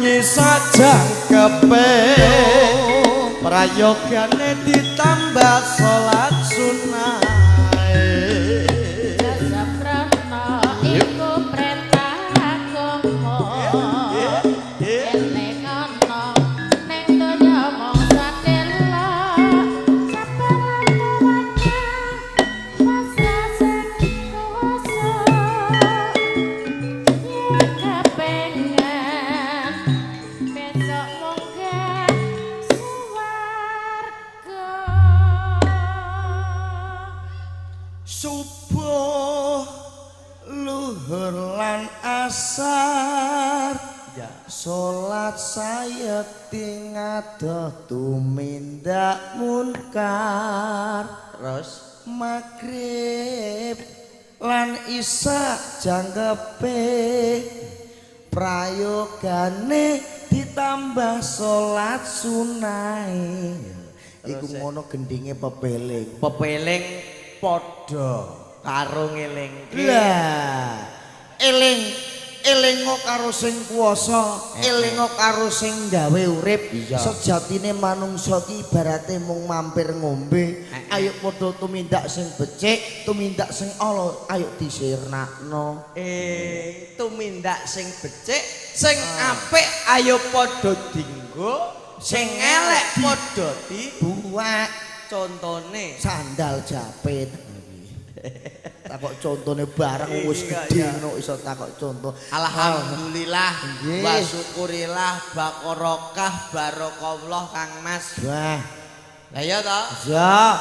bengi sajangkepe prayogane ditambah salat sunah. Saprana iku perintah agama. Eling ana ning donya mung sadela sabar tawakal pasrah sing kuwasa yen kepengen besok munggah suwarga. Subuh luhur lan asar Ya. salat sayekti ngadoh tumindak munkar. Terus Maghrib lan isya jangkepe prayogane ditambah salat sunahe. Iku ngono gendinge pepeling. Pepeling padha karo ngelingke. Lah, eling elingo karo sing kuwasa, elingo karo sing gawe urip. Sejatine manungsa ki ibarate mung mampir ngombe. Ayo padha tumindak sing becik, tumindak sing ala, ayo disirnakno. Tumindak sing becik, sing apik ayo padha dinggo, sing elek padha dibuak. Contone sandal japit. Takok contone bareng wis gedhe ngono iso takok contoh. Alhamdulillah wa syukurillah bakorokah barokallah Kang Mas. Wah. Lah iya to? Iya.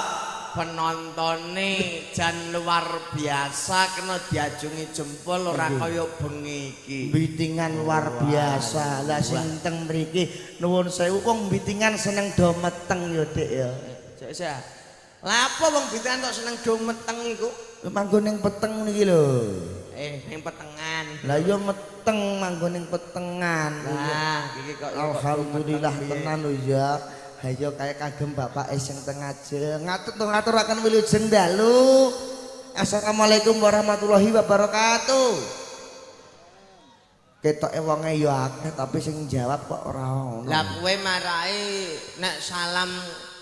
Penontone jan luar biasa kena diajungi jempol ora kaya bengi iki. Bitingan luar biasa. Lah sing teng mriki nuwun sewu wong bitingan seneng do meteng ya Dik ya. Sik. Lah apa wong bitingan kok seneng do meteng iku? Manggon ning peteng niki lho. Ning petengan. Lah iya meteng manggon ning petengan. Lah iki kok alhamdulillah tenan lho ya. Ayo kaya kagem bapake sing teng ngajeng. Ngaturaken wilujeng dalu. Assalamualaikum warahmatullahi wabarakatuh. Ketoke wonge ya akeh tapi sing jawab kok ora ono. Lah kowe marai nek salam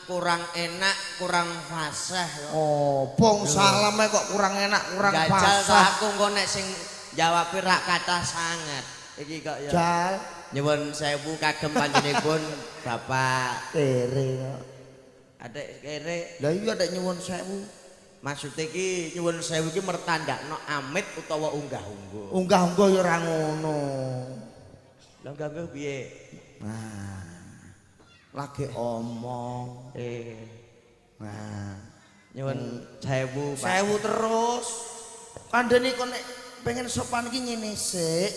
kurang enak, kurang fasih. Oh, bong salame kok kurang enak, kurang fasih. Jajal aku engko nek sing jawabe rak kathah sanget. Iki kok ya. Jal. Nyuwun sewu kagem panjenenganipun Bapak kere kok. Adek kere. Lah iya adek nyuwun sewu. Maksude iki nyuwun sewu iki mertandakno amit utawa unggah-ungguh. Unggah-ungguh ya ora ngono. Lah unggah-ungguh piye? Nah. Lagi omong. Nah, nyuwun sewu Pak. Sewu terus. Kandhane kok nek pengen sopan iki ngene sik.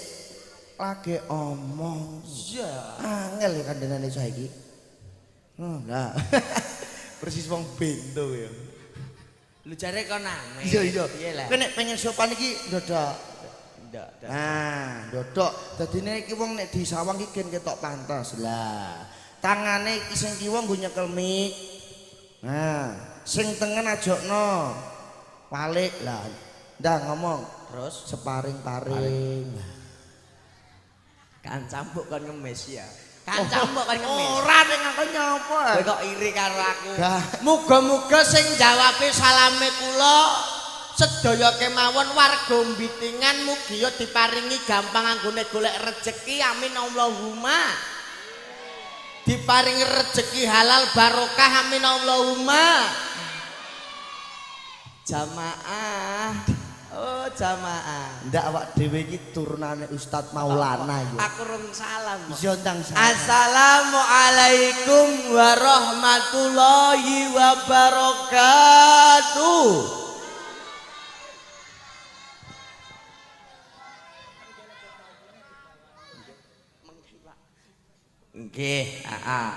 Lagi omong. Iya. Angel ya kandhanane saiki. Lah. Persis wong bento ya. Lu jare kon ame. Iya iya. Kowe nek pengen sopan iki ndodok. Ndodok. Nah, ndodok. Dadine iki wong nek disawang iki gen ketok pantes. Lah, tangane iki sing kiwa nggo nyekel mik. Nah, sing tengen ajokno. Walik lah. Ndah ngomong terus separing-paring. Kancambuk kon ngemis ya. Kancambuk kon ngemis. Ora ning aku nyapa. Kowe kok iri karo aku. Muga-muga sing jawabe salame kula sedaya kemawon warga Mbitingan mugi ya diparingi gampang anggone golek rejeki amin Allahumma. Diparingi rejeki halal barokah amin Allahumma. Jamaah. Oh jamaah. Ndak awak dhewe iki turunane Ustadz Maulana ya. Aku rung salam. Iya ndang salam. Assalamualaikum warahmatullahi wabarakatuh. Nggih, heeh.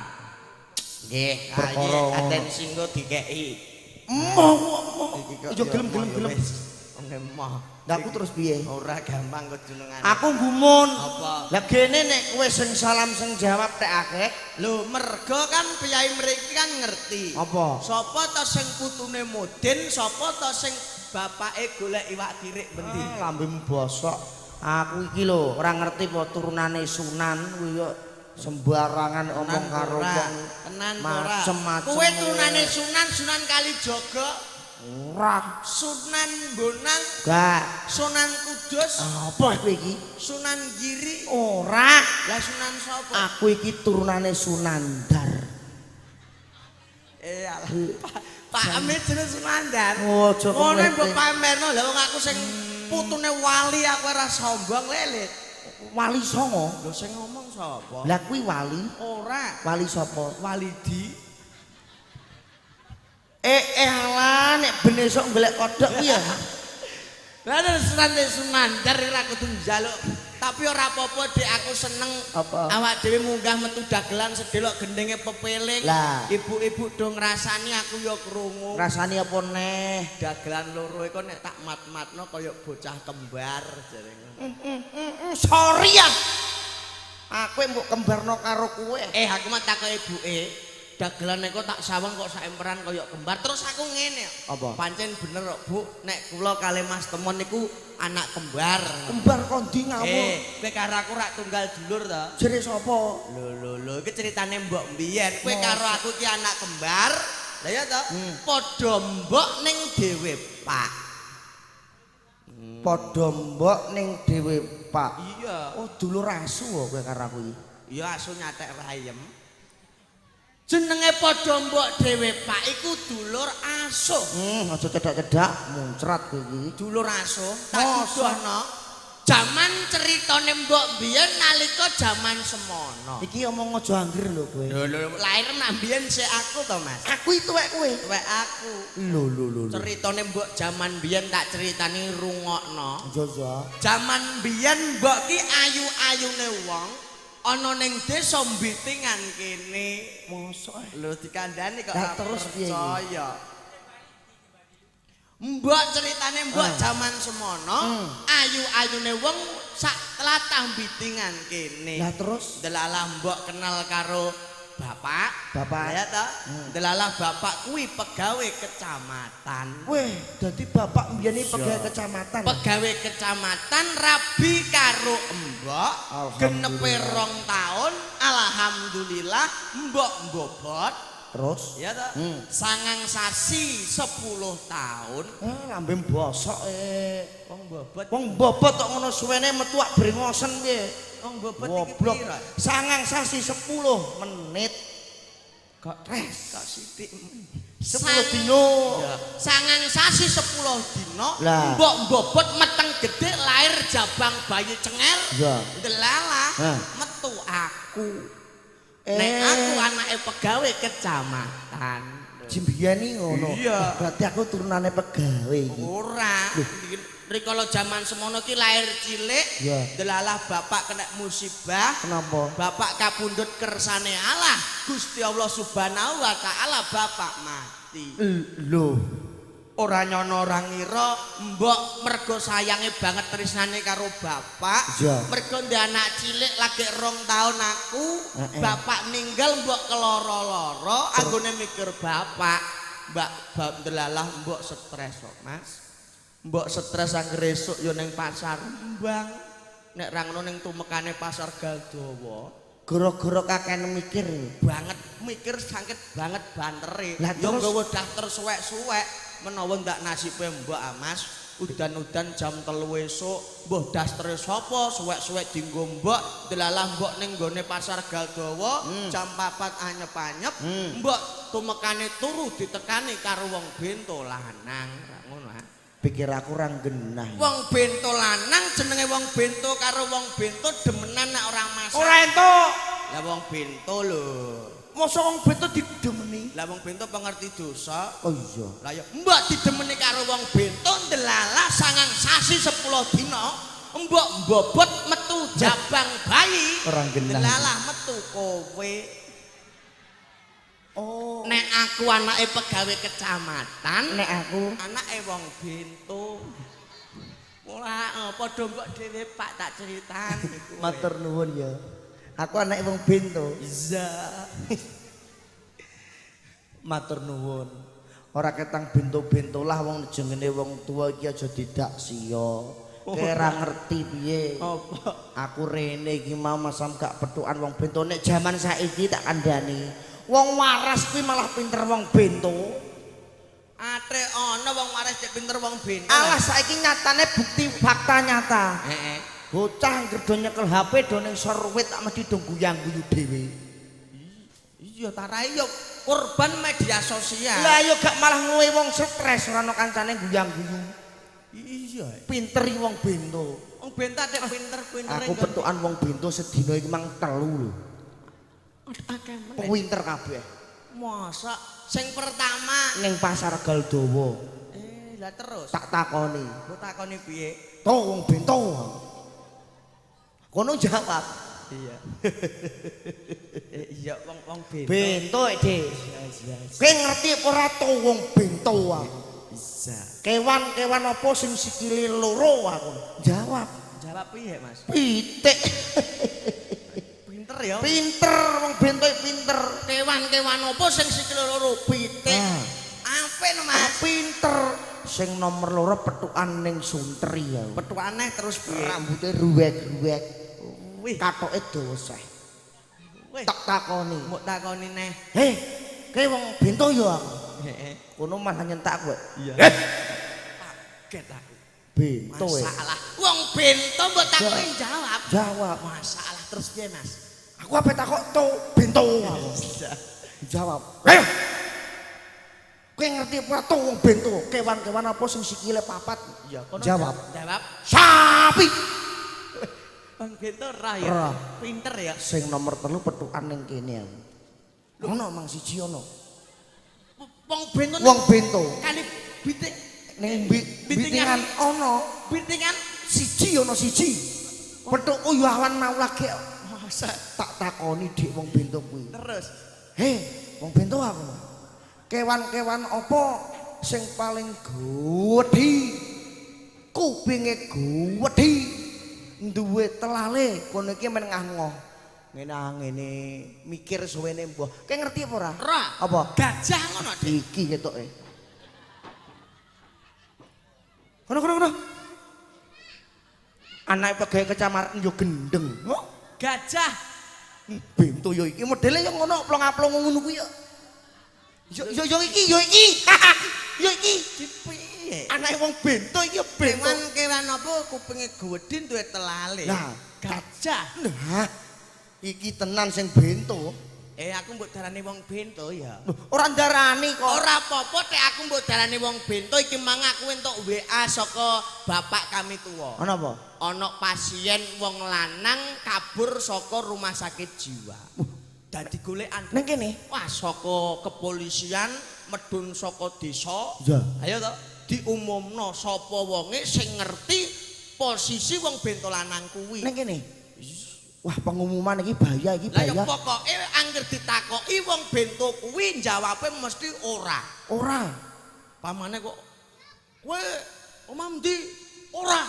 Nggih, perkara atensi engko dikeki. Emoh, emoh. Yo gelem-gelem. Emoh. Lah aku terus piye? Ora gampang kok jenengane. Aku gumun. Apa? Lah gene nek kowe sing salam sing jawab tek akeh. Lho mergo kan piyai mriki kan ngerti. Apa? Sapa ta sing putune Mudin, sapa ta sing bapake golek iwak tirik bendi? Ah, lambemu bosok. Aku iki lho ora ngerti apa turunane Sunan kuwi kok sembarangan omong karo wong. Tenan ora. Macem-macem. Kowe turunane Sunan, Sunan Kalijaga. Ora. Sunan Bonang. Gak. Sunan Kudus. Apa kowe iki? Sunan Giri. Ora. Lah Sunan sapa? Aku iki turunane Sunandar. Eh alah. Pak Amit jeneng Sunandar. Oh, aja ngono mbok pamerno. Lah wong aku sing putune wali aku ora sombong lele. Wali Songo? Lho sing ngomong sapa? Lah kuwi wali? Ora. Wali sapa? Walidi. Eh alah nek ben esuk golek kodhok kuwi ya. Lah terus Sunandar ora kudu njaluk. Tapi ora apa-apa Dik, aku seneng. Apa? Awak dhewe munggah metu dagelan sedelok gendenge pepeling. Ibu-ibu do ngrasani aku ya krungu. Ngrasani apa neh? Dagelan loro iku nek tak mat-matno kaya bocah kembar jare ngono. Sorry ya. Aku mbok kembarno karo kowe. Eh aku mah takok ibuke. Dagelan iku tak sawang kok sak emperan kaya kembar. Terus aku ngene. Apa? Pancen bener kok, Bu, nek kula kalih Mas Temon niku anak kembar. Kembar kondi ngawur. Eh, kowe karo aku rak tunggal dulur to. Jere sapa? Lho lho lho, iki ceritane mbok mbiyen. Kowe karo aku ki anak kembar. Lah ya to? Padha mbok ning dhewe, Pak. Padha mbok ning dhewe, Pak. Iya. Oh, dulur asu kowe karo aku iki. Iya, asu nyatek rayem. Jenenge padha mbok dhewe Pak iku dulur asuh. Aja cedak-cedak muncrat kowe iki. Dulur asuh tak duduhno. Jaman ceritane mbok mbiyen nalika jaman semono. Iki omong aja angger lho kowe. Lho lho, lair nak mbiyen sik aku to, Mas. Aku itu tuwek kowe. Tuwek aku. Lho lho lho. Ceritane mbok jaman mbiyen tak critani rungokno. Iya iya. Jaman mbiyen mbok ki ayu-ayune wong ana ning desa Mbitingan kene. Mosok lho dikandani kok lah terus piye iki? Mbok ceritane mbok jaman semono ayu-ayune wong sak tlatah Mbitingan kene. Lah terus delalah mbok kenal karo bapak. Bapak ya ta? Delalah bapak kuwi pegawe kecamatan. Weh, dadi bapak mbiyen iki pegawe kecamatan. Pegawe kecamatan rabi karo mbok genepe 2 tahun, alhamdulillah mbok mbobot. Terus ya ta? 9 sasi 10 tahun. Lambe bosok Wong mbobot. Wong mbobot kok ngono suwene metu ak brengosen piye? Wong bobot iki pira? 9 sasi 10 menit. Kok res kok sithik. 10 dino. 9 sasi 10 dino. Mbok mbobot meteng gedhe lahir jabang bayi cenger. Delalah metu aku. Nek aku anake pegawe kecamatan. Jimbiyani ngono. Berarti aku turunane pegawe iki. Ora. Rikala jaman semono ki lahir cilik, delalah bapak kena musibah. Kenapa? Bapak kapundhut kersane Allah, Gusti Allah Subhanahu wa taala bapak mati. Lho, ora nyono ora ngira, mbok mergo sayange banget tresnane karo bapak. Mergo ndek anak cilik lagi 2 tahun aku, bapak ninggal mbok keloro-loro, anggone mikir bapak. Mbak bab delalah mbok stres kok, Mas. Mbok stres anggere esuk ya ning pasar Rembang. Nek ra ngono ning tumekane pasar Galdawa. Gara-gara kakean mikir banget, mikir sakit banget bantere. Ya nggawa daftar suwek-suwek menawa ndak nasibe mbok ah Mas. Udan-udan jam 3 esuk, mbuh dastere sapa suwek-suwek dienggo mbok, delalah mbok ning nggone pasar Galdawa jam 4 anyep-anyep, mbok tumekane turu ditekani karo wong bento lanang. Ra ngono ah. Pikir aku ora genah. Wong bento lanang jenenge wong bento karo wong bento demenan nek ora masak. Ora entuk. Lah wong bento lho. Mosok wong bento didemeni? Lah wong bento pengerti dosa. Oh iya. Lah ya mbok didemeni karo wong bento ndelalah 9 sasi 10 dina, mbok mbobot metu jabang bayi. Ora genah. Ndelalah metu kowe. Oh. Nek aku anake pegawe kecamatan, nek aku anake wong bento. Ora padha mbok dhewe Pak tak critani. Matur nuwun ya. Aku anake wong bento. Iya. Matur nuwun. Ora ketang bento-bento lah wong jengene wong tuwa iki aja didak siya. Kira ngerti piye? Apa? Aku rene iki mau masam gak pethukan wong bento. Nek jaman saiki tak kandhani. Wong waras kuwi malah pinter wong bento. Atre ana wong waras cek pinter wong bento. Alah saiki nyatane bukti fakta nyata. Heeh. Bocah anggere do nyekel HP do ning sor wit tak mesti do guyang-guyu dhewe. Iya tarai yo korban media sosial. Lah yo gak malah nguwe wong stres ora ana kancane guyang-guyu. Iya. Pinter iki wong bento. Wong bento tek pinter-pintere. Aku pethukan wong bento sedina iki mang 3 lho. Akeh meneh. Pinter kabeh. Masa sing pertama ning pasar Galdawa. Lah terus tak takoni. Mbok takoni piye? To wong bento. Kono jawab. Iya. Iya wong bento. Bento, Dik. Iya, iya. Kowe ngerti apa ora to wong bento aku? Bisa. Kewan-kewan apa sing sikile loro aku? Jawab. Jawab piye, Mas? Pitik. Pinter ya. Pinter wong bento pinter. Kewan-kewan apa sing sikile loro? Pitik. Apik no, Mas. Pinter. Sing nomor loro pethukan ning Suntri ya. Pethukane terus piye? Rambute ruwek-ruwek. Wih, katoke dawa seh. Wih. Tak takoni. Mbok takoni neh. Heh, kowe wong bento ya aku. Heeh. Kono malah nyentak kowe. Iya. Kaget aku. Bento. Masalah. Wong bento mbok takoni jawab. Jawab. Masalah terus piye, Mas? Aku ape takok to bento aku. Jawab. Heh. Kowe ngerti apa to wong bento? Kewan-kewan apa sing sikile papat? Iya, kono jawab. Jawab. Sapi. Wong bento ra ya. Pinter ya. Sing nomor 3 pethukan ning kene aku. Ono mang siji ono. Wong bento. Wong bento. Kali biting ning bitingan ono. Bitingan siji ono siji. Pethukku yo awan mau lagi. Masa tak takoni dik wong bento kuwi. Terus. Heh, wong bento aku. Kewan-kewan apa sing paling gedhi? Kupinge gedhi. Duwe telale kono iki men ngah-ngoh. Ngene ngene mikir suwene mbah. Kowe ngerti apa ora? Ora. Apa? Gajah ngono, Dik. Iki ketoke. Kono kono kono. Anake pegawe kecamatan yo gendeng. Gajah. Bento yo iki modele yo ngono plong-aplong ngono kuwi yo. Yo yo yo iki yo iki. Yo iki piye? Anake wong bento iki bento. Kewan-kewan apa kupinge gedhi duwe telale? Lah, gajah. Nah, iki tenan sing bento. Aku mbok darani wong bento ya. Loh, ora ndarani kok. Ora apa-apa tek aku mbok darani wong bento iki mang aku entuk WA saka bapak kami tuwa. Ana apa? Ana pasien wong lanang kabur saka rumah sakit jiwa. Dadi golekan. Ning kene? Wah, saka kepolisian medun saka desa. Iya. Ayo to, diumumno sapa wonge sing ngerti posisi wong bento lanang kuwi. Ning kene. Wah, pengumuman iki bahaya iki Lah ya bahaya. pokoke angger ditakoki wong bento kuwi jawabe mesti ora. Ora. Pamane kok kowe omah ndi? Ora.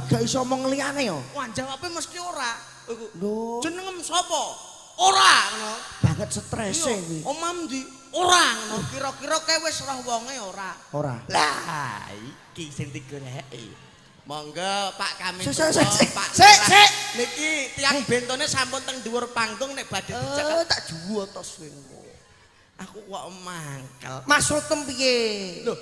Gak iso omong liyane yo. Wah, jawabe mesti ora. Iku. Lho, Jenengem sapa? Ora ngono. banget strese kuwi. Omah ndi? Ora ngono. Kira-kira kae wis roh wonge ora. Ora. Lah, iki sing digoleki. Monggo Pak kami Sik, tuwa, sik, sik. Pak Sik, Lurah. sik. Niki tiyang bentone sampun teng dhuwur panggung nek badhe dicekel. Tak juwotos kowe engko. Aku kok mangkel. Maksudem piye? Lho,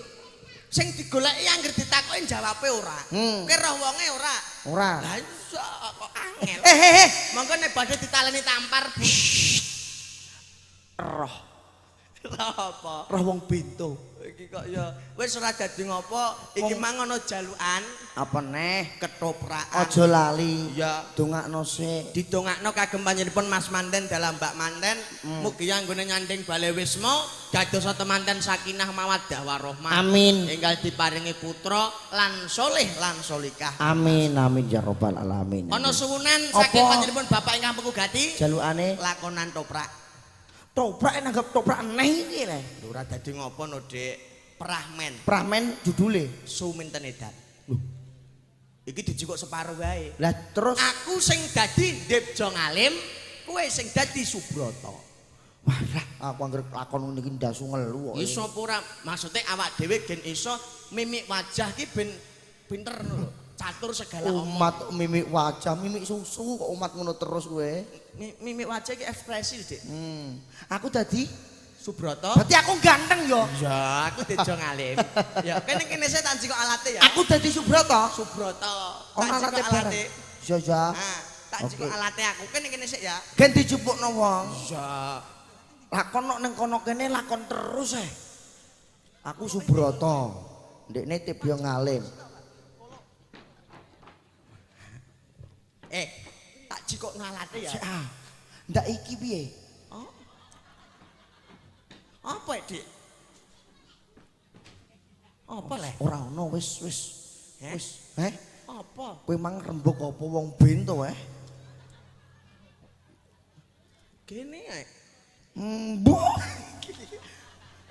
sing digoleki angger ditakoki jawabe ora. Kowe roh wonge ora? Ora. Lah iya kok angel. Eh. Monggo nek badhe ditaleni tampar, Bu. Roh. Roh apa? Roh wong bento. Iki kok ya wis ora dadi ngopo, iki mang ana jalukan Apa neh? ketoprakan. Aja lali. Iya. Dongakno sik. Didongakno kagem panjenenganipun Mas Manten dalam Mbak Manten, mugi anggone nyanding bale wisma dadosa temanten sakinah mawaddah warahmah. Amin. Enggal diparingi putra lan soleh lan solikah. Amin amin ya rabbal alamin. Ana suwunan Apa? saking panjenenganipun Bapak ingkang Pengugati Jalukane lakonan toprak. toprak nanggep toprak neh iki le. Lho ora dadi ngopo no, Dik. Prahmen Prahmen judule. Suminten edan. Lho. Iki dijikok separo wae. Lah terus Aku sing dadi Dipjo Ngalim, kowe sing dadi Subroto. wah lah aku angger lakon ngene iki ndasu ngelu kok. Iso apa ora? Maksude awak dhewe gen iso mimik wajah ki ben pinter ngono lho. Catur segala omong. Umat mimik wajah, mimik susu kok umat ngono terus kowe. Mimik wajah iki ekspresi, Dik. Aku dadi Subroto. Berarti aku ganteng yo. Iya, aku Dejo Ngalim. Ya, kene kene saya tak jikok alate ya. Aku dadi Subroto. Subroto. Tak jikok alate. Iya, ya. Nah, tak jikok alate aku. Kene kene sik ya. Gen dijupukno wong. Iya. Lakon nok ning kono kene lakon terus eh. Aku Subroto. Ndekne Tibyo Ngalim. Eh, tak jikokno alate ya. Sik ah. Ndak iki piye? Oh. Apa, Dik? Apa leh? Ora ono wis wis. Wis, heh? Apa? Kowe mang rembug apa wong ben to, eh? Gene ae. Mbuh.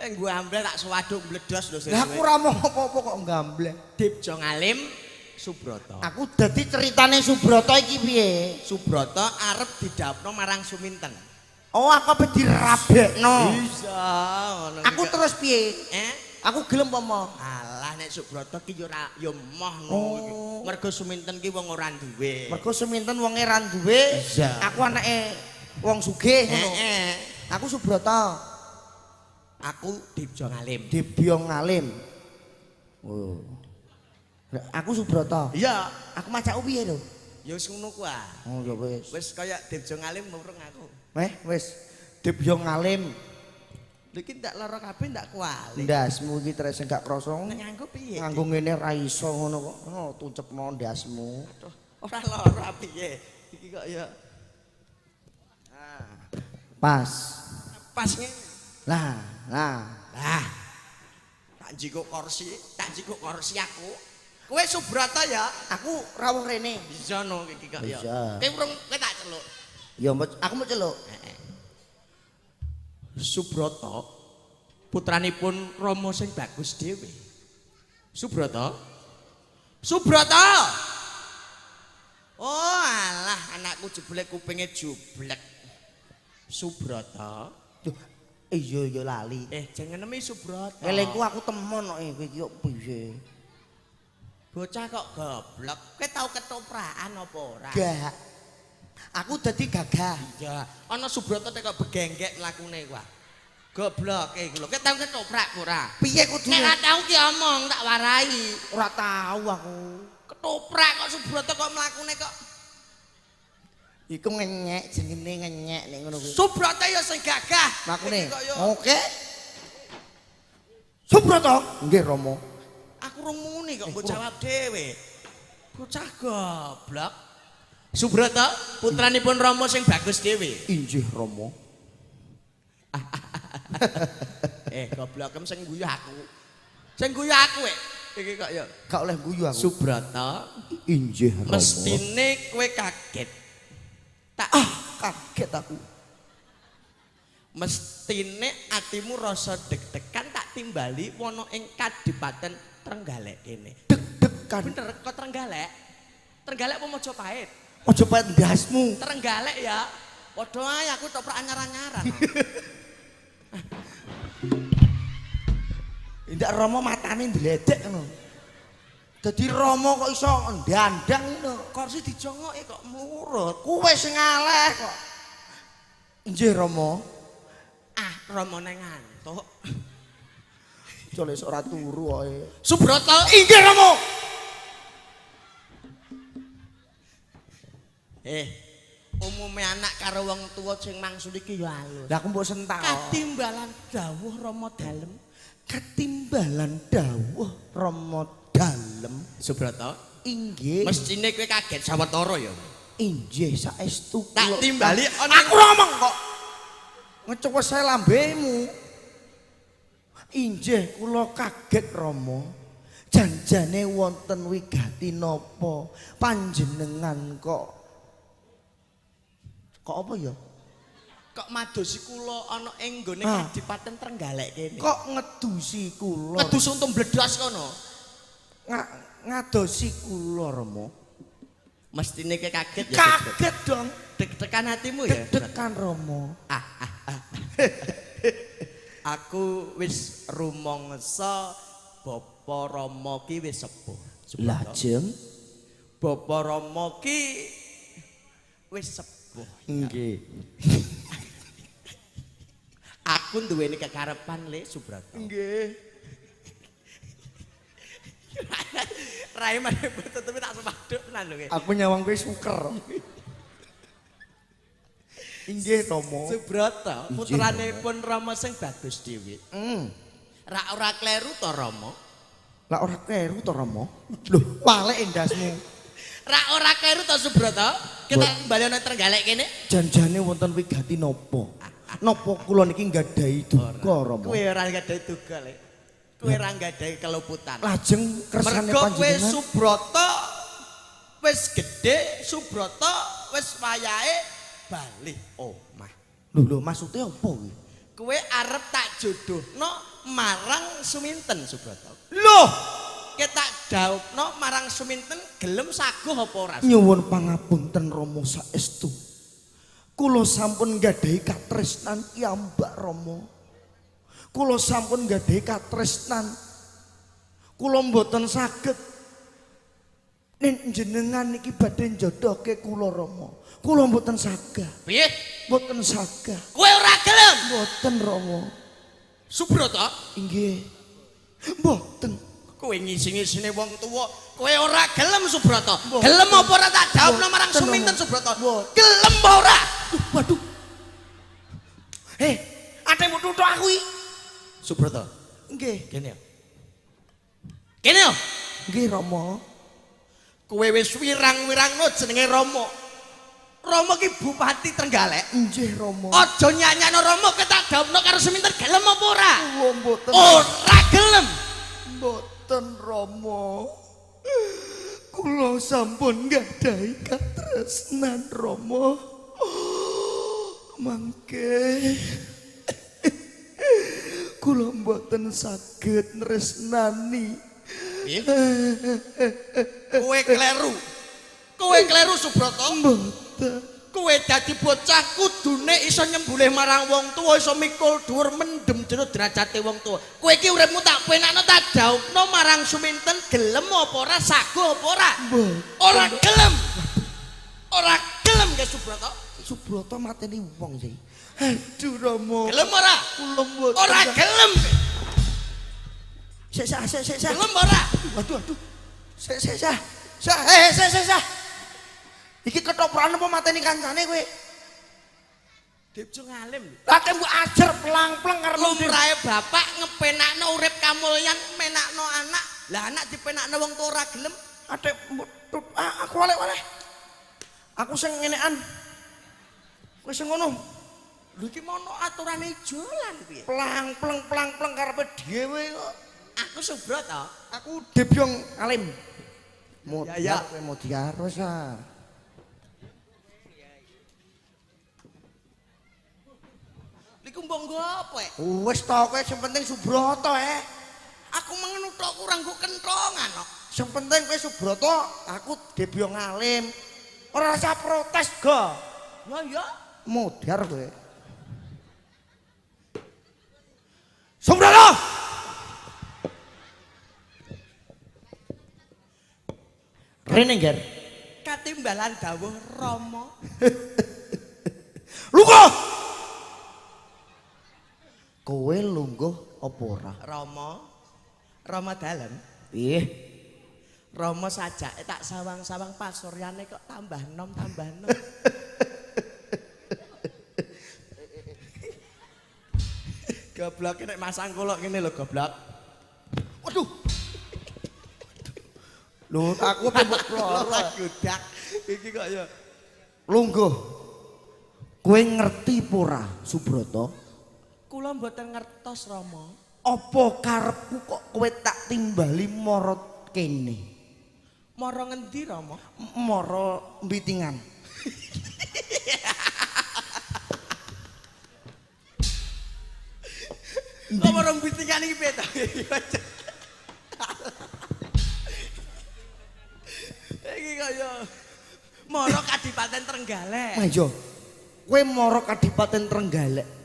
Eh gambleh tak sewaduk mbledos lho. Lah aku ora mau apa-apa kok gambleh. Dipjo Ngalim Subroto. Aku dadi ceritane Subroto iki piye? Subroto arep didhawuhno marang Suminten. Oh, aku apa dirabekno. Bisa ngono. Aku terus piye? Eh? Aku gelem apa moh? Alah nek Subroto ki yo ora yo moh ngono. Mergo Suminten ki wong ora duwe. Mergo Suminten wonge ra duwe. Aku anake wong sugih ngono. Heeh. Aku Subroto. Aku Dipjo Ngalim. Dibyo Ngalim. Oh. Aku Subroto. Iya. Aku macakku piye lho? Ya wis ngono ku ah. Oh ya wis. Wis kaya Dipjo Ngalim murung aku. Wis Dibyo Ngalim. Lha iki ndak lara kabeh ndak kuali. Ndasmu iki tres gak krasa. Nek nganggo piye? Nganggo ngene ra iso ngono kok. Ngono tuncepno ndasmu. Ora lara piye? Iki kok ya pas. Pas ngene. Lah, lah. Lah. Tak njikuk kursi, aku. Kowe Subroto ya? Aku rawuh rene. Bisa no iki kok ya. Kowe urung kowe tak celuk. Ya aku mau celuk. Heeh. Subroto putranipun Rama sing bagus dhewe. Subroto. Subroto. Oh alah anakku jebule kupinge jublek. Subroto. Duh, iya ya lali. Jenenge Subroto. Elengku aku temon kok kowe iki kok piye? Bocah kok goblok. Kowe tau ketoprakan apa ora? Gak. Aku dadi gagah. Iya. Ana Subroto tek kok begenggek mlakune kuwi. Gobloke iku lho. Kowe tau ketoprak ora? Piye kudune? Nek ora tau ki omong tak warai. Ora tau aku. Ketoprak kok Subroto kok mlakune kok iku ngenyek jenenge ngenyek nek ngono kuwi. Subroto ya sing gagah. Mlakune. Oke. Subroto. Nggih Rama. Aku rung muni kok mbok jawab dhewe. Bocah goblok. Subroto putranipun Rama sing bagus dhewe. Inggih Rama. Goblokem sing guyu aku. Sing guyu aku iki kok ya gak oleh guyu aku. Subroto, inggih Rama. Mestine kowe kaget. Tak kaget aku. Mestine atimu rasa deg-degan tak timbali wana ing Kadipaten Trenggalek kene. Deg-degan. Bener kok Trenggalek? Trenggalek apa Majapahit? Majapahit ndasmu. Trenggalek ya. Padha ae aku toprak anyar-anyaran. Ndak Rama matane ndledek ngono. Dadi Rama kok iso ndandang ngono. Kursi dijongoke kok murut. Kowe sing ngaleh kok. Nggih Rama. Ah, Ramane ngantuk. Jole ora turu wae. Subroto. Inggih Rama. Umume anak karo wong tuwa sing mangsul iki ya alus. Lah aku mbok sentak. Katimbalan dawuh Rama dalem. Katimbalan dawuh Rama dalem. Subroto. Inggih. Mestine kowe kaget sawetara ya. Inggih saestu. Tak timbali aku ngomong kok. Ngecewes lambemu. Inggih kula kaget Rama. Janjane wonten wigati napa panjenengan kok apa ya? Kok madosi kula ana ing nggone Kadipaten Trenggalek kene. Kok ngedusi kula? Ngedusi untung bledos kono. Ngadosi kula Rama. Mestine kowe kaget ya. Kaget dong. Deg-degan hatimu ya. Deg-degan Rama. Aku wis rumangsa Bapa Rama ki wis sepuh. Lajeng Bapak Rama ki wis sepuh. Nggih. Aku duweni kekarepan Le Subrata. Nggih. Rai mane tutupi tak sepaduk tenan lho kowe. Aku nyawang kowe suker. Inggih Rama. Subrata, putranipun Rama sing bagus dhewe. Rak ora kleru to Rama? Lah ora kleru to Rama? Lho, walek endasmu. Rak ora kleru to Subrata? Kita bali ana Trenggalek kene. Janjane wonten wigati napa? Napa kula niki nggadahi duka Rama? Kowe ora nggadahi duka, Le. Kowe ora nggadahi keluputan. Lajeng kersane panjenengan. Mergo kowe Subrata wis gedhe, Subrata wis wayahe bali omah. Lho lho maksude apa kuwi? Kowe arep tak jodohno marang Suminten Subrata. Loh, kowe tak dhawuhno marang Suminten gelem saguh apa ora? Nyuwun pangapunten Rama saestu. Kula sampun nggadahi katresnan piyambak Rama. Kula sampun nggadahi katresnan. Kula mboten saged nek jenengan niki badhe njodohke kula Rama. Kula mboten saged. Piye? Mboten saged. Kowe ora gelem? Mboten Rama. Subrata? Inggih. Mboten. Kowe ngisi-ngisine wong tuwa, kowe ora gelem Subrata. Gelem apa ora tak jawabno marang Suminten Subrata? Gelem apa ora? Waduh. Heh, atemu tutuk aku iki. Subrata. Nggih. Kene ya. Kene ya. Nggih Rama. Kowe wis wirang-wirangno jenenge Rama. Rama ki Bupati Trenggalek. Nggih Rama. Aja nyanyano Rama, kowe tak dhawuhno karo Suminten gelem apa ora? Mboten. Ora gelem. Mboten Rama. Kula sampun nggadahi katresnan Rama. Mangke kula mboten saged nresnani. Kowe kleru. Kowe kleru Subrata. Mboten. Kowe dadi bocah kudune iso nyembulih marang wong tuwa, iso mikul dhuwur mendem jero derajate wong tuwa. Kowe iki uripmu tak penakno tak dhawuhno marang Suminten gelem apa ora, saguh apa ora? Ora gelem. Ora gelem ke Subrata. Subrata mateni wong sih. Aduh Rama. Gelem ora? Kula mboten. Ora gelem. Sik sik sik sik. Gelem ora? Waduh aduh. Sik sik sik. Sik sik sik sik. Iki ketoprakan apa mateni kancane kowe? Dipjo ngalim. Lah nek mbok ajar pelang-pleng karo lumrahe bapak ngepenakno urip kamulyan, menakno anak. Lah anak dipenakno wong tuwa ora gelem. Atik aku walek-walek. Aku sing ngenekan. Kowe sing ngono. Lho iki mono aturane ijolan piye? Pelang-pleng pelang-pleng karepe dhewe kok. Aku Subrata. Aku Debyong alim. Modiar kowe modiar wis ah. Iku mbok nggo apa? Wis to kowe sing penting Subrata eh. Aku mengenuthok kurang nggo kentongan kok. Sing penting kowe Subrata, aku Debyong alim. Ora usah protes go. Ya ya. Modar kowe. Subrata! Rene ngger. Katimbalan dawuh Rama. Lungguh. Kowe lungguh apa ora? Rama. Rama dalem. Piye? Rama sajake tak sawang-sawang pasuryane kok tambah nom tambah nom. Goblok nek masang kolok ngene lho goblok. Waduh. Lho aku mbok ploro godak. Iki kok ya lungguh. Kowe ngerti apa ora Subrata? Kula mboten ngertos Rama. Apa karepku kok kowe tak timbali mara kene? Mara ngendi Rama? Mara mbitingan. Kok mara mbitingan iki piye ta? Iki kaya mara Kadipaten Trenggalek. Ha iya. Kowe mara Kadipaten Trenggalek.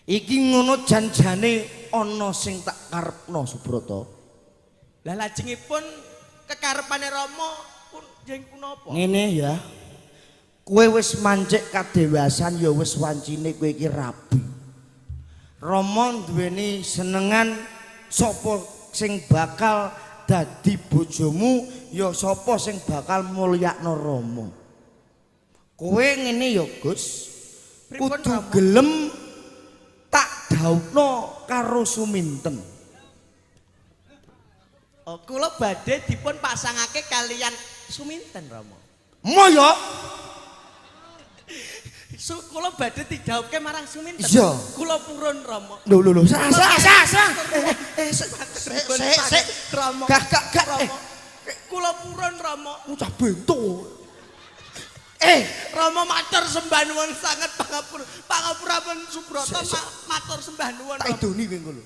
Iki ngono janjane ana sing tak karepno Subrata. Lah lajengipun kekarepane Rama pun Nggih punapa? Ngene ya. Kowe wis mancik kadewasan ya wis wancine kowe iki rabi. Rama duweni senengan sapa sing bakal dadi bojomu ya sapa sing bakal mulyakno Rama. Kowe ngene ya Gus, kudu gelem tak dhauhno karo Suminten. Oh, kula badhe dipun pasangake kaliyan Suminten Rama. Mo ya. Kula badhe didhawuhke marang Suminten. Iya. Kula purun Rama. Lho lho lho, sah sah sah sah. Sik sik Rama. Gak gak gak. Kula purun Rama. Cah bento. Rama matur sembah nuwun sanget pangapura. Pangapurapen Subrata matur sembah nuwun. Tak idoni kowe engko lho.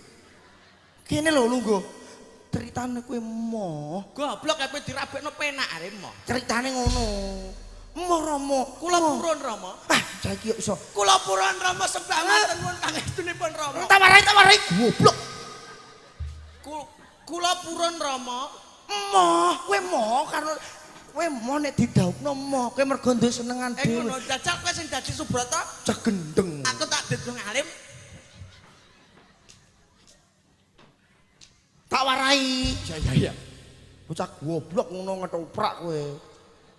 Kene lho lungguh. Ceritane kowe moh. Goblok ape dirabekno penak are moh. Ceritane ngono. Moh Rama, kula purun Rama. Ah, saiki kok iso. Kula purun Rama sembah matur nuwun pangestunipun Rama. Tawarai tawarai goblok. Kula purun Rama. Moh, kowe moh karo kowe moh nek didhawuhno moh, kowe mergo duwe senengan dhewe. Ngono jajal kowe sing dadi Subrata. Cah gendeng. Aku tak dadi alim. Tak warai. Ya ya ya. Bocah goblok ngono ngetoprak kowe.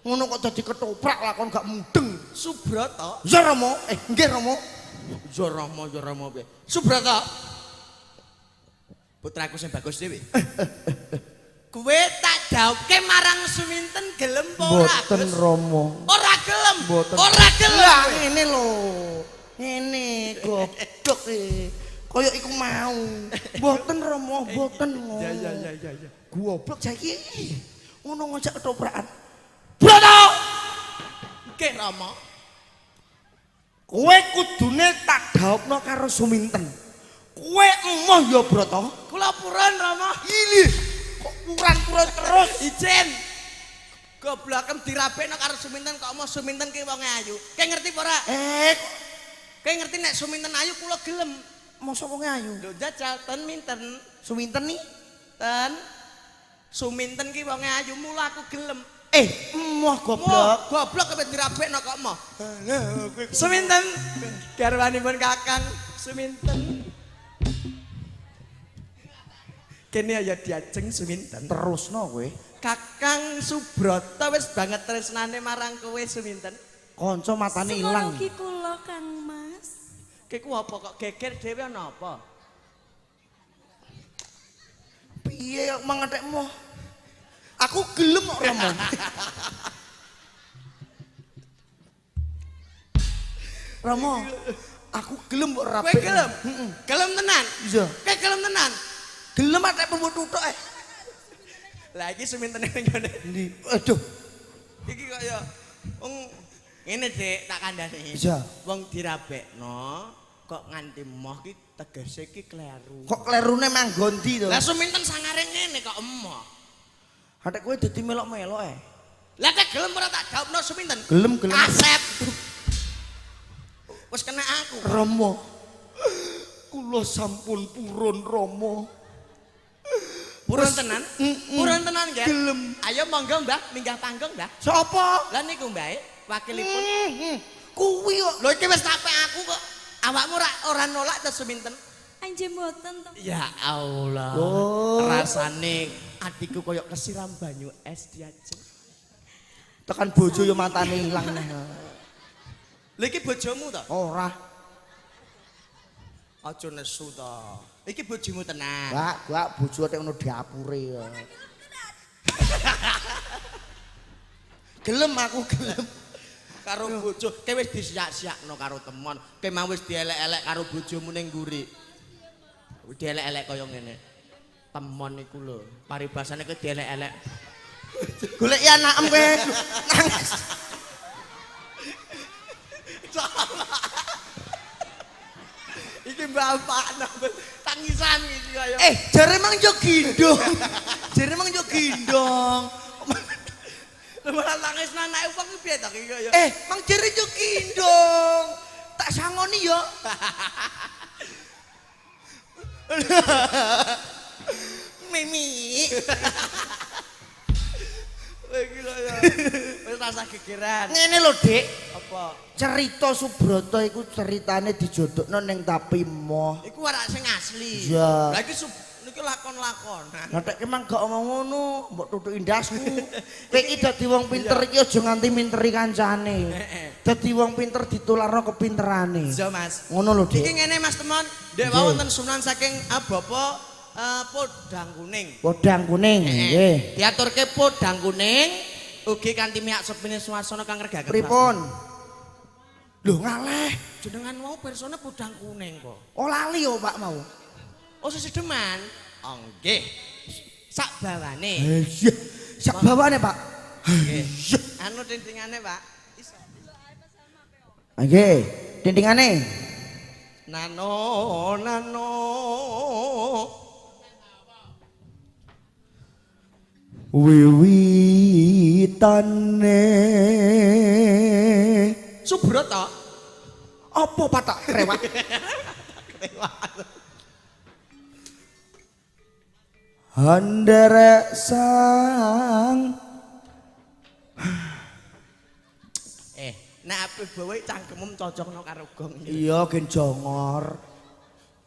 Ngono kok dadi ketoprak lakon gak mudeng. Subrata. Ya Rama, nggih Rama. Ya Rama, ya Rama piye? Subrata. Putraku sing bagus dhewe. Kowe tak dhawuhke marang Suminten gelem apa ora? Mboten Rama. Ora gelem. Mboten. Ora gelem. Lah ngene lho. Ngene goblok e. Kaya iku mau. Mboten Rama, mboten. Ya ya ya ya ya. Goblok saiki. Ngono ngajak ketoprakan. Broto. Nggih Rama. Kowe kudune tak dhawuhno karo Suminten. Kowe emoh ya Broto. Kula purun Rama. Ili kok puran-puran terus. Ijen. Goblokem dirabekno karo Suminten kok emoh Suminten ki wonge ayu. Kowe ngerti apa ora? Kowe ngerti nek Suminten ayu kula gelem. Mosok wonge ayu? Lho jajal ten minten. Suminten ni? Ten. Suminten ki wonge ayu mula aku gelem. Emoh goblok. Goblok kepe dirabekno kok emoh. Suminten garwanipun Kakang Suminten. Kene ya diajeng Suminten. Terusno kowe. Kakang Subrata wis banget tresnane marang kowe Suminten. Kanca matane ilang. Semono kula Kang Mas. Kowe apa kok geger dhewe ana apa? Piye kok mangetekmu? Aku gelem kok Rama. Rama, aku gelem kok rapi. Kowe gelem? Heeh. Gelem tenan? Iya. Kowe gelem tenan? Gelem atek pembut tutuk eh. Lah iki Sumintene ning ngene. Endi? Aduh. Iki kaya wong ngene Dik, tak kandhani. Iya. Wong dirabekno kok nganti emoh ki tegese ki kleru. Kok klerune manggon ndi to? Lah Suminten sangare ngene kok emoh. Atek kowe dadi melok-melok eh. Lah nek gelem ora tak jawabno Suminten. Gelem, gelem. Kasep. Wis kena aku. Rama. Kula sampun purun Rama. Purun tenan? Purun tenan nggih. Gelem. Ayo monggo Mbah, minggah panggung Mbah. Sapa? Lah niku Mbah, wakilipun. Kuwi kok. Lho iki wis tapek aku kok. Awakmu ora nolak ta Suminten? Anjir mboten to. Ya Allah. Oh. Rasane atiku koyo kesiram banyu es diajeng. Tekan bojo yo matane ilang neh. Lha iki bojomu to? Ora. Aja nesu to. Iki bojomu tenan. Gak, gak bojo tek ngono dapure ya. Gelem aku gelem. Karo bojo, kowe wis disiak-siakno karo temon, kowe mau wis dielek-elek karo bojomu ning mburi. Dielek-elek kaya ngene. Temon iku lho, paribasane kowe dielek-elek. Goleki anakem kowe. Nangis. Iki bapakno tangisan iki kaya. Jare mang yo gendong. Jare mang yo gendong. Lha malah nangis anake wong iki piye to iki kaya. Mang jare yo gendong. Tak sangoni yo. Mimi. Iki kaya. Wis rasa gegeran. Ngene lho, Dik. Apa? Cerita Subroto iku ceritane dijodhokno ning Tapi Moh. Iku warak sing asli. Iya. Lah iki niki lakon-lakonan. Lah tek emang gak omong ngono, mbok tutuki ndasku. Kowe iki dadi wong pinter iki aja nganti minteri kancane. Dadi wong pinter ditularno kepinterane. Iya, Mas. Ngono lho, Dik. Iki ngene Mas Temon, ndek wau wonten sunan saking Bapak Podang Kuning. Podang Kuning, nggih. Diaturke Podang Kuning ugi kanthi miyak sepine swasana kang regaken. Pripun? Lho ngaleh, jenengan wau persone Podang Kuning kok. Oh lali yo Pak mau. Oh sesedeman. Oh nggih. Sak bawane. Iya. Sak bawane, Pak. Nggih. Anu tintingane, Pak. Iso. Nggih, tintingane. Nano nano. Wiwitane Subroto. Apa patak krewak? Krewak. Handerek sang nek ape bawa cangkemmu cocokno karo gong. Iya gen jongor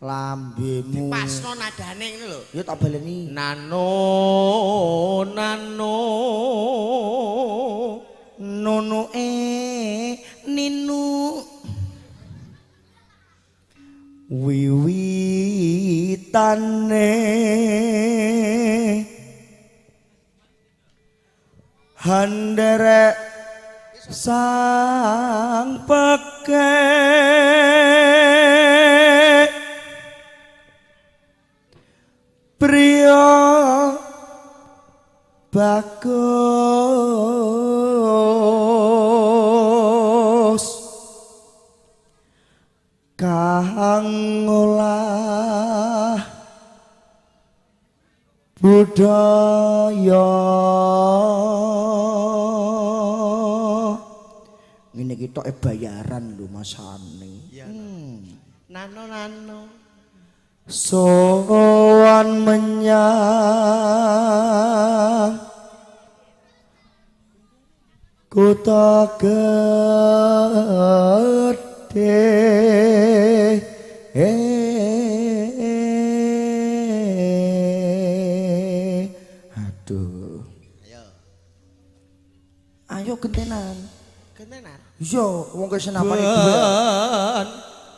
lambemu. Dipasno nadane ngene lho. Ya tak baleni. Nano nano nono ninu wiwitane handerek sang peke priya bagus kang ngolah budaya. Ngene iki tok bayaran lho masane. Iya. Nano nano sowan menyang kutha gedhe. Aduh. Ayo. Ayo gentenan. Gentenan. Iya, wong kesenapane duwe.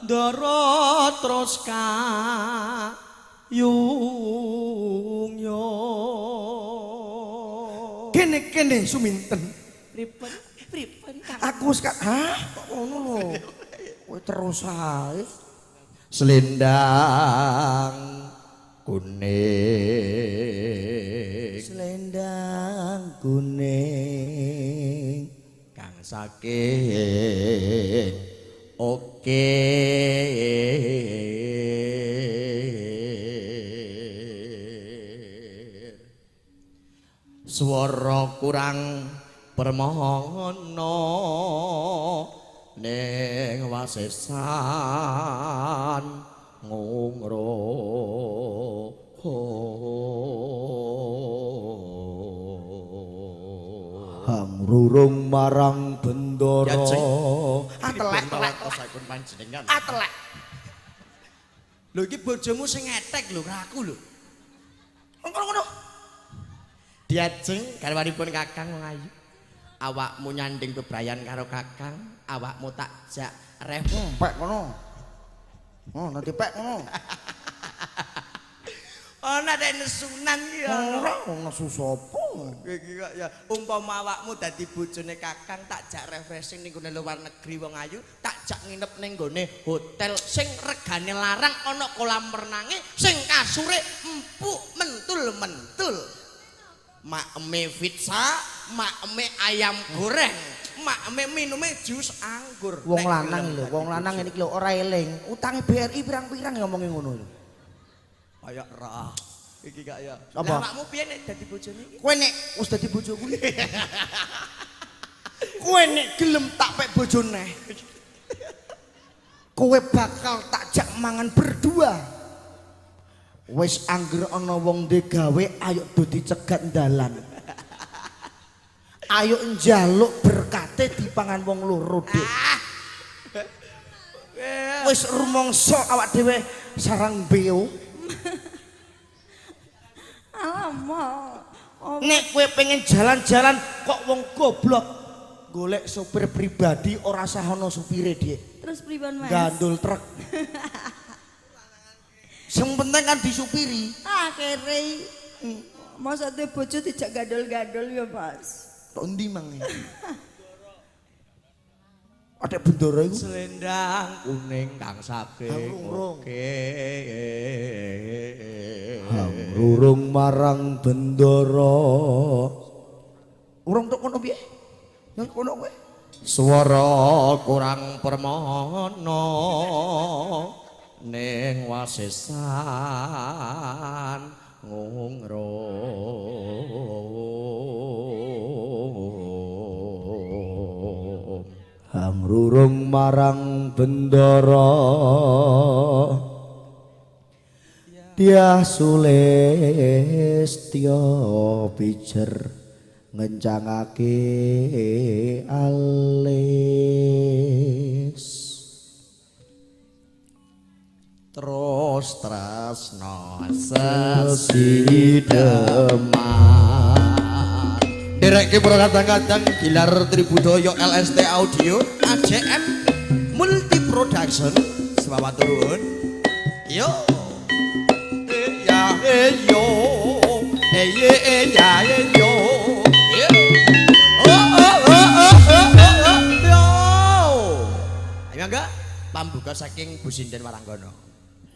Ndara terus kayung yo. Kene-kene suminten. Pripun? Pripun Kang? Aku wis hah? Kok ngono lho. Kowe terus ae. Selendang kuning. Selendang kuning kang saking oke. Swara kurang permohono ning wasesan ngungro. Hang rurung marang bendara. Ah telek telek saipun panjenengan. Ah telek. Lho iki bojomu sing ngetek lho karo aku lho. Ngono-ngono. Diajeng garwanipun Kakang wong ayu. Awakmu nyanding bebrayan karo Kakang, awakmu tak jak ref. Pek ngono. Oh, nanti pek ngono. Ana nek nesunan iki ya. Ora nesu sapa. Iki kok ya umpama awakmu dadi bojone Kakang tak jak refreshing ning gone luar negeri wong ayu, tak jak nginep ning gone hotel sing regane larang ana kolam renange, sing kasure empuk mentul-mentul. Makeme pizza, makeme ayam goreng, makeme minume jus anggur. Wong lanang lho, wong lanang ngene iki lho ora eling. Utange BRI pirang-pirang ngomongi ngono lho. Kayak ra. Iki kaya. Apa? Lah awakmu piye nek dadi bojone iki? Kowe nek wis dadi bojoku. Kowe nek gelem tak pek bojo neh. Kowe bakal tak jak mangan berdua. Wis angger ana wong ndek gawe ayo do dicegat dalan. Ayo njaluk berkate dipangan wong loro, Dik. Wis rumangsa awak dhewe sarang beo. Alamak. Nek kowe pengen jalan-jalan kok wong goblok golek sopir pribadi ora sah ana supire, Dik. Terus pripun, Mas? Gandul truk. Sing penting kan disupiri. Akhire masa duwe bojo dijak gandul-gandul ya, Mas. Tok endi mang? Ada bendoro iku selendang kuning kang saking oke. Rurung marang bendoro. Urung tok kono piye? Nang kono kowe. Swara kurang permono ning wasisan ngungrung. Hangrurung marang bendara Dyah Sulistya pijer ngencangake alis. Terus tresno sesideman. Derek para kadang-kadang Gilar Tribudaya LST Audio AJM Multi Production selamat turun. Yo ya yo ye ya yo. Oh oh oh oh oh yo. Ayo enggak pambuka saking Bu Sinden Waranggono.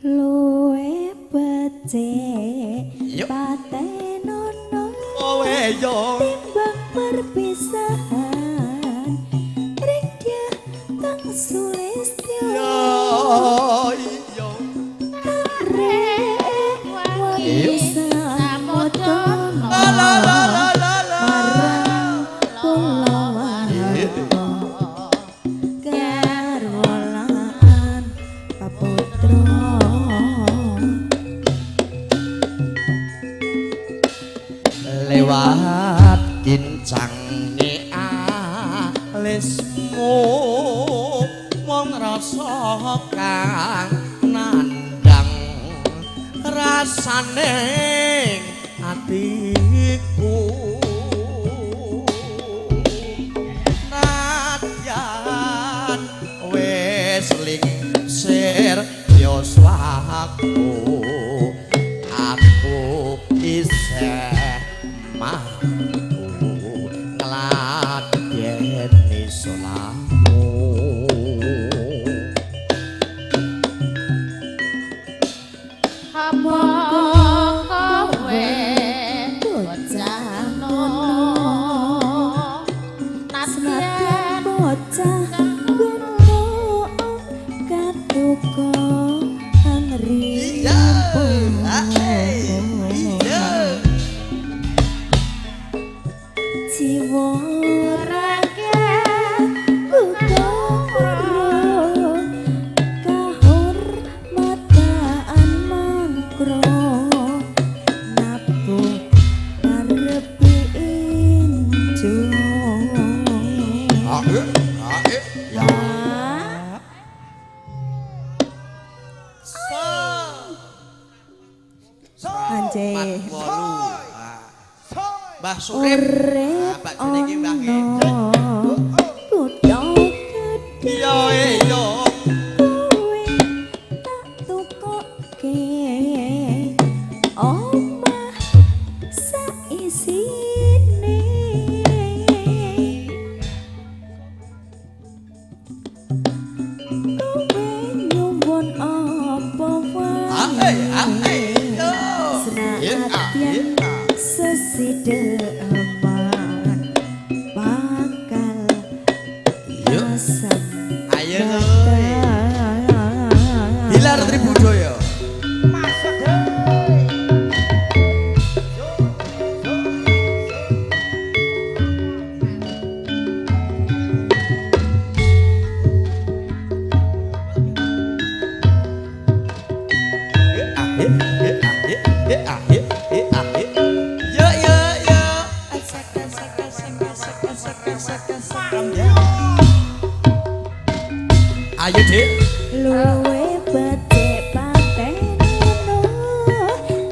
Luwe becik patenono. Kowe yo timbang perpisahan ring Dyah Kang Sulistya. Yo iya la la la la la marang kulawarga garwalaan paputra. Lewat kincange alismu wong rasa kang nandang rasane atiku. Nadyan wis lingsir yoswaku aku isih mampu ngladeni salahmu. Apa kowe bocah nono senadyan bocah ngono katuka Iya. Iya. Jiwa rakyat ukara kahormatan mangkro nabuh karepe injo. Ya. Anje. Mbah Surip. Urip Pak jenenge Mbah ana kutha gedhe. Iya iya. Kowe tak tukoke omah saisine. Kowe nyuwun apa wae. Senadyan sesideman bakal pasang. Ayo Gilar Tribudaya. Masuk. Yo yo yo. Dik. Luwe becik patenono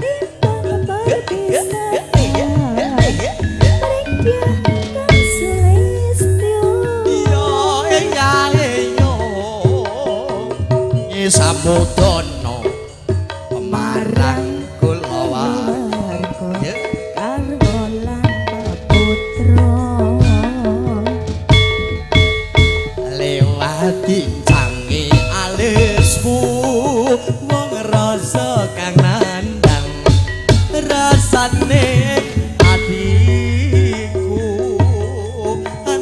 timbang perpisahan. Maring Dyah kang sulistyo. Iya iya iya. Nyi Samudana marang kula warga Karwo lan peputra. Lewat dincange alismu wong rasa kang nandang rasane atiku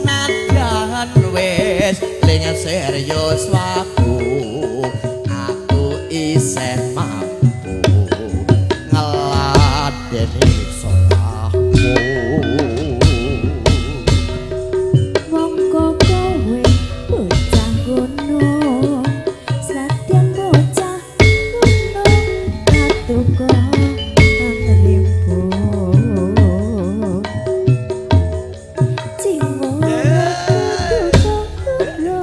nadyan wis ling serius waku aku isih mampu ngeladeni salahmu. Mongko kowe bocah ngono, senadyan bocah ngono katuka kang rimbo. Jiwa kudu goblok,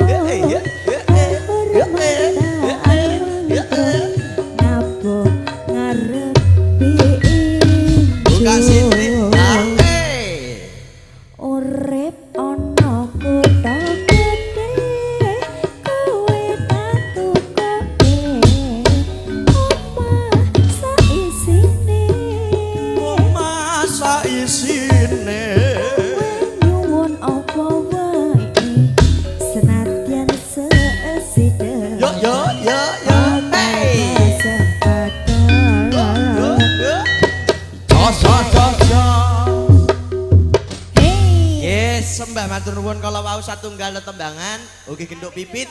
kahormatan nabuh ngarepi Buka sini. injo. Urip ana kutha gedhe, kowe tatukoke omah saisine. Omah saisine. Kowe nyuwun apa wae, senadyan seesiden. Yo yo yo yo. Hey. Kesempatan. Jos jos jos jos. Hey. Yes, sembah matur nuwun kala wau satunggal tetembangan ugi genduk pipit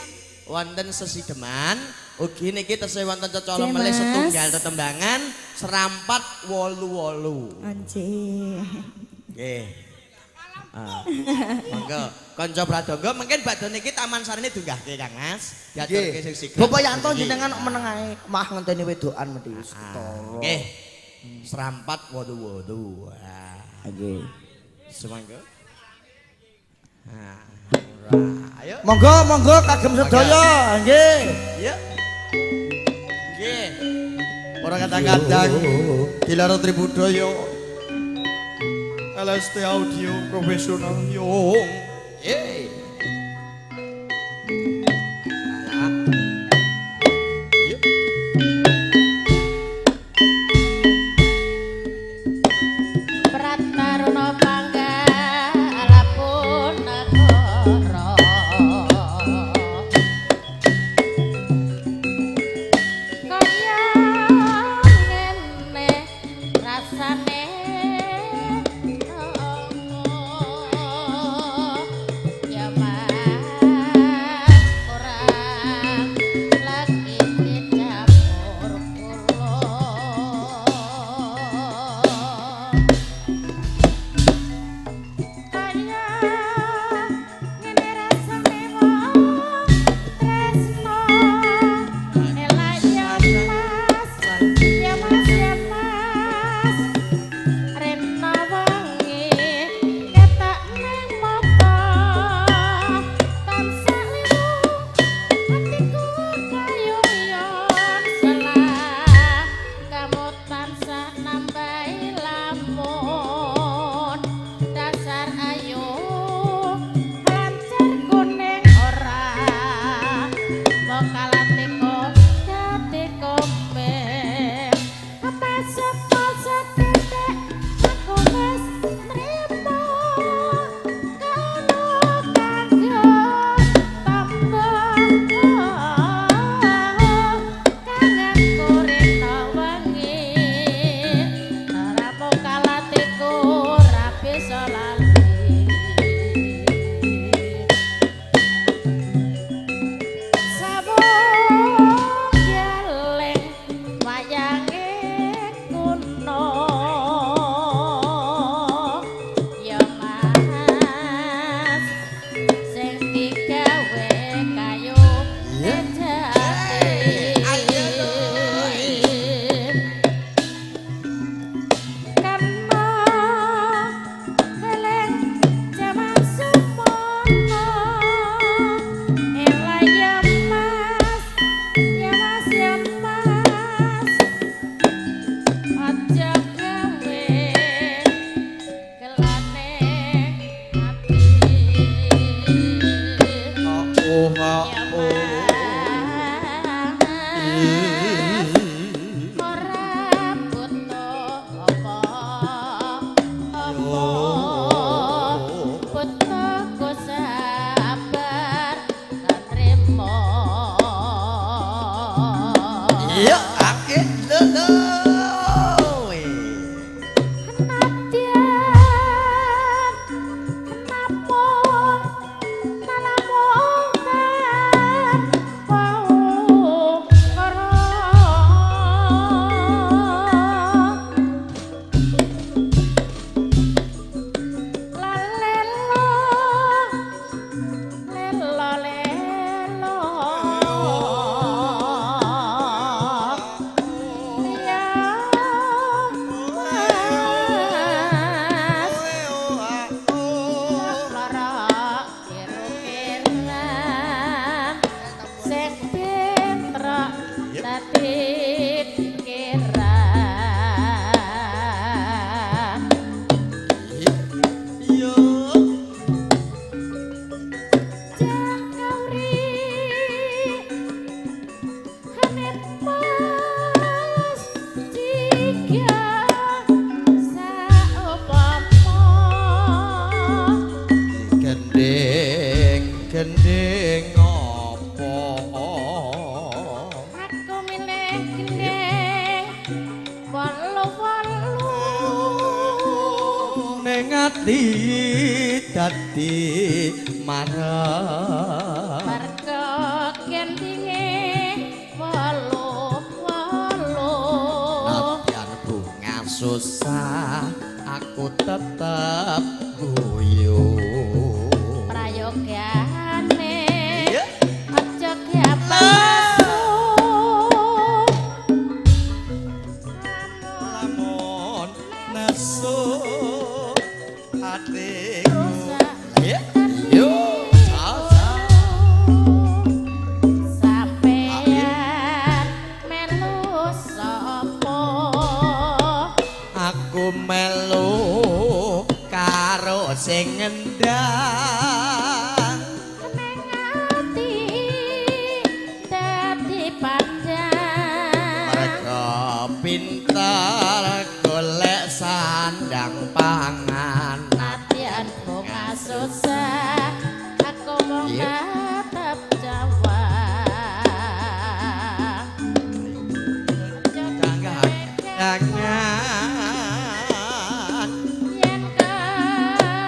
wonten sesideman ugi niki tesih wonten cecala Nggih, melih Mas. setunggal tetembangan serampat 88. Anjir. Nggih. Ah. Monggo kanca pradangga mungkin badhe niki Taman Sarine dunggahke Kang Mas. Diaturke sing sigap. Bapak Yanto jenengan meneng ae, mah ngenteni wedokan mesti wis ketara. Nggih. Serampat 88. Ah. Nggih. Semangga. Ah, ayo. Monggo monggo kagem sedaya nggih. Iya. Nggih. Ora kadang-kadang Dilara Tribudaya LST Audio Profesional yo. Yeay. Ah. Yuk. Prataruna panggalapun negara. Kaya ngene rasane nongo. Ya Mas ora lagi dicampur kula. Kaya ngene rasane wong tresno. Ela ya Mas, ya Mas, ya Mas. Rena Ning ati dadi marah. Mergo gendinge wolu-wolu. Nadyan bunga susah aku tetep guyu. Prayogane aja kiapasu. Lamun nesu atiku. Yo Sampeyan melu sapa? Aku melu karo sing ngendang. Ning ati dadi padhang. Mereka pinter golek sandang pangan. Nadyan bunga susah aku mung tetep jawab. Jangan jangan Yen kerangan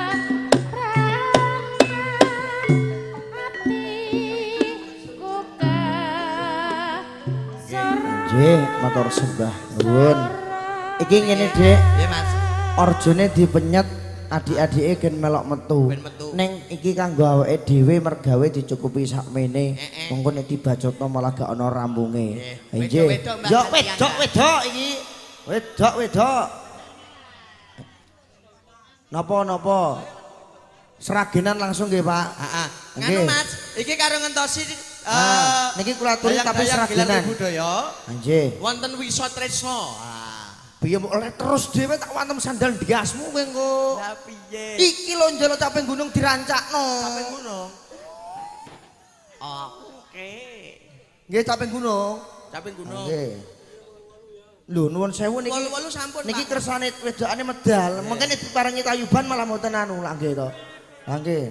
atiku kasoran. Nggih, matur sembah nuwun. Iki ngene, Dik. Nggih, Mas. Orjone dipenyet adik-adike gen melok metu. Ning iki kanggo awake dhewe mergawe dicukupi sakmene. Mengko nek dibacotno malah gak ana rampunge. Nggih. Yo wedok-wedok iki. Wedok-wedok. Napa-napa? Seragenan langsung nggih, Pak. Heeh. Nganu, Mas, iki karo ngentosi niki kula aturi tapi seragenan. Budaya. Nggih. Wonten Wisa Tresna. Piye mbok oleh terus dhewe tak wantem sandal ndiasmu kowe engko. Lah piye? Iki lho njaluk caping gunung dirancakno. Caping gunung. Oke. Nggih caping gunung. Caping gunung. Nggih. Lho nuwun sewu niki. Wolu-wolu sampun, Pak. Niki kersane wedokane medal. Mengke nek diparingi tayuban malah mboten anu lak nggih to. Lah nggih.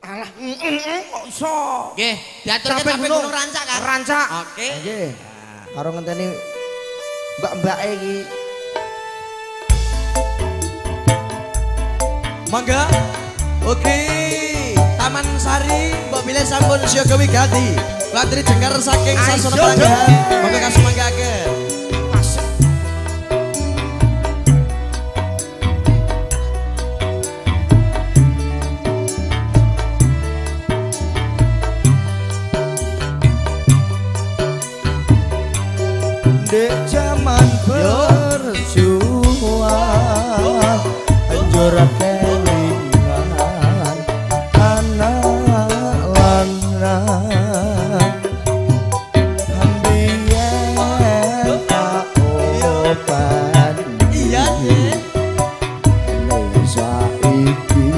Alah kok iso. Nggih, diaturke caping gunung rancak kan? Rancak. Oke. Nggih. Karo ngenteni mbak-mbake iki. Mangga. Oke. Taman Sari mbok bilih sampun siaga wigati. Latri jengkar saking sasana Pranggahan. Monggo kasumanggaaken. Asik. Dek jaman berjuang anjur kelingan anak lanang ambiyen tak opan. Iya, nggih. Ning saiki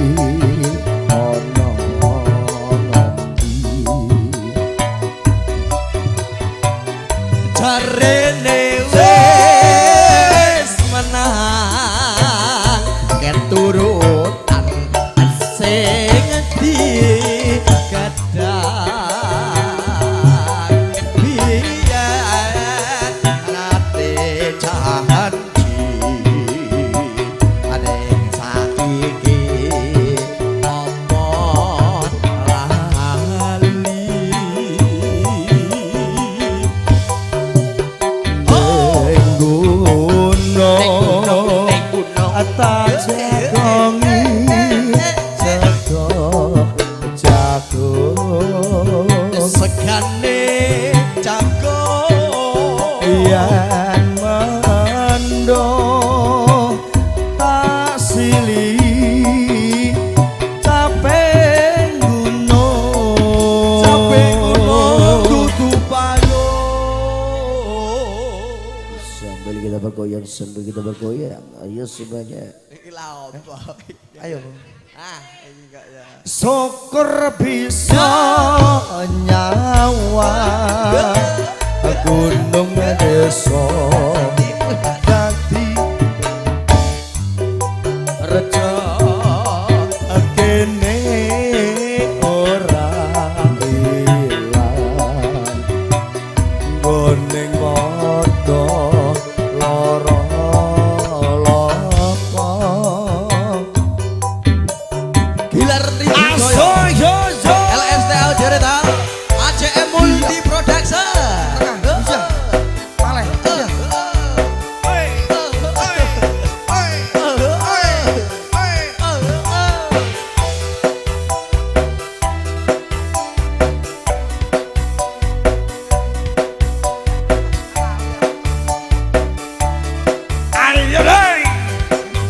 ana ngendi Jarene wis menang keturutan sing digadang biyen nate janji ning saiki apa lali. Ning gunung tak jagongi sego jagung Segane jago yen mendo tak sili caping gunung. Caping gunung dudu payo. Sambil kita bergoyang, sambil kita bergoyang. Ayo semuanya. Iki lha opo? Ayo. Ah, iki kok ya. Syukur bisa nyawa gunung desa dadi Rejo kene ora ilang goning padha lara lapa.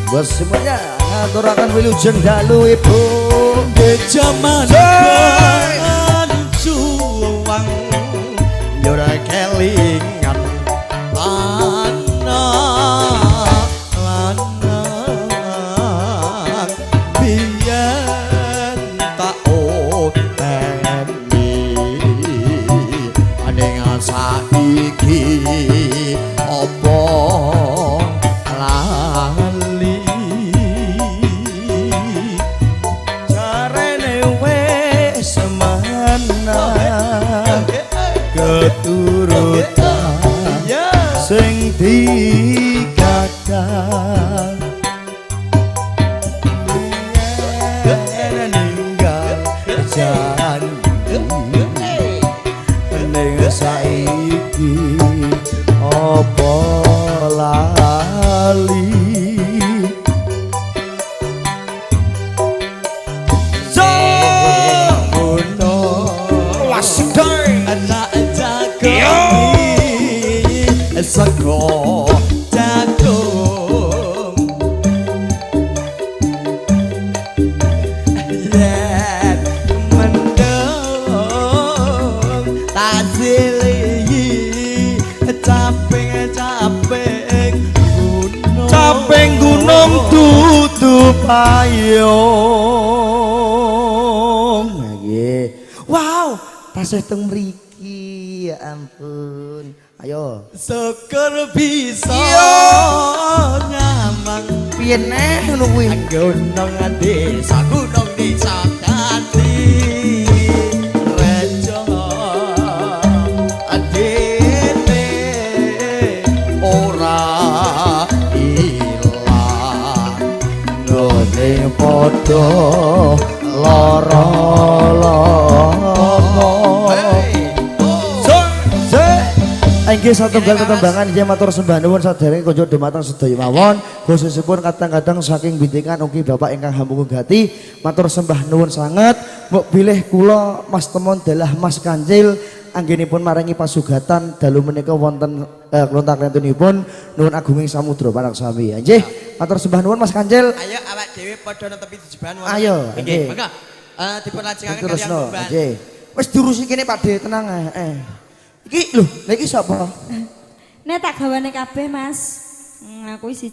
Buat semuanya ngaturaken wilujeng dalu Ibu. Jaman juang ora kelingan anak lanang biyen tak openi ning saiki apa lali Jarene wis menang keturutan sing digadang yen ninggal janji ning saiki apa lali. Sego jagung yen mendung tak silihi caping-caping gunung Caping gunung tutup payung. Nggih. Wow, tasih teng mriki, ya ampun. Ayo. Syukur bisa nyamang Piye neh ngono kuwi? Gunung desa dadi rejo adene ora ilang Nggone padha lara-lara. Inggih satunggal tetembangan inggih matur sembah nuwun saderenge kunjuk dumateng sedaya mawon khususipun kadang-kadang saking bintingan ugi bapak ingkang hamung gati matur sembah nuwun sanget mbok bilih kula Mas Temon dalah Mas Kancil anggenipun maringi pasugatan dalu menika wonten klontak-klentunipun nuwun agunging samudra panaksami. Inggih matur sembah nuwun Mas Kancil. Ayo awak dhewe padha netepi jejeban wonten. Ayo nggih monggo dipun lajengaken kaliyan beban. Nggih. Wis diurusi kene Pak De tenang ae. Iki lho, lha iki sapa? Nek tak gawane kabeh, Mas. Aku isi